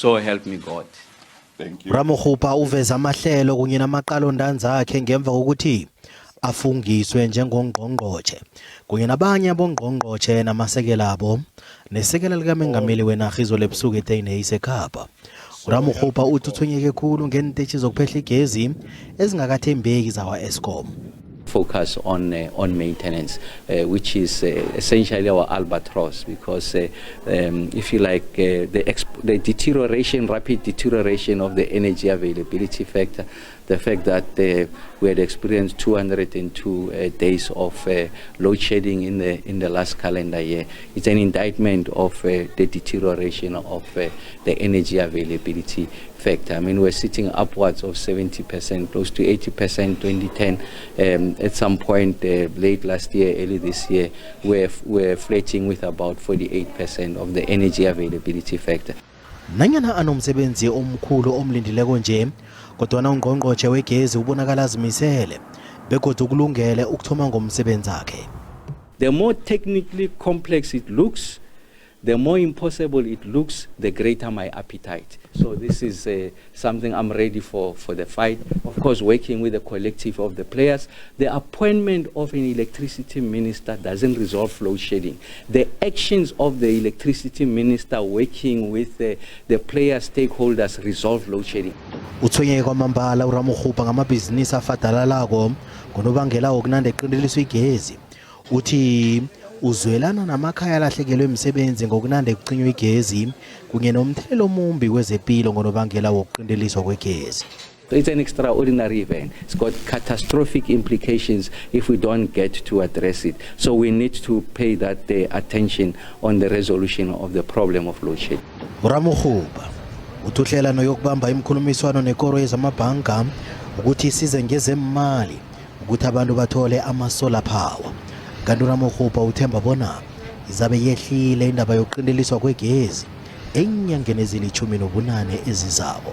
So help me God. Thank you. Ramokgopa uveza amahlelo kunye namaqalontanzakhe ngemva kokuthi afungiswe njengongqongqotjhe kunye nabanye abongqongqotjhe namasekela abo nesekela likamengameli wenarha izolo ebusuku eTuynhuys eKapa. URamokgopa uthi utshwenyeke khulu ngeentetjhi zokuphehla igezi ezingakathembeki zakwa-Eskom. Focus on maintenance, which is essentially our albatross, because if you like, the deterioration, rapid deterioration of the energy availability factor, the fact that we had experienced 202 days of load shedding in the last calendar year, it's an indictment of the deterioration of the energy availability factor. I mean, we're sitting upwards of 70%, close to 80% 2010. At some point late last year, early this year, we're flirting with about 48% of the energy availability factor. Nanyana anomsebenzi omkhulu omlindileko nje, kodwana ungqongqotjhe wegezi ubonakala azimisele begodu ukulungele ukuthoma ngomsebenzi wakhe. The more technically complex it looks, the more impossible it looks, the greater my appetite. So this is something I'm ready for the fight. Of course, working with the collective of the players. The appointment of an electricity minister doesn't resolve load shedding. The actions of the electricity minister working with the player stakeholders resolve load shedding. Utshwenyeke kwamambala uRamokgopa ngamabhizinisi afadalalako ngonobangela wokunande eqinteliswa igezi. Uthi uzwelana namakhaya alahlekelwe imisebenzi ngokunande kucinywa igezi kunye nomthelelo omumbi kwezepilo ngonobangela wokuqinteliswa kwegezi. So it's an extraordinary event. It's got catastrophic implications if we don't get to address it. So we need to pay that attention on the resolution of the problem of load shedding. URamokgopa uthi uhlela noyokubamba imikhulumiswano nekoro yezamabhanka ukuthi isize ngezemali ukuthi abantu bathole ama-solar power. Kanti uRamokgopa uthemba bona izabe yehlile indaba yokuqinteliswa kwegezi eenyangeni ezili-18 ezizako.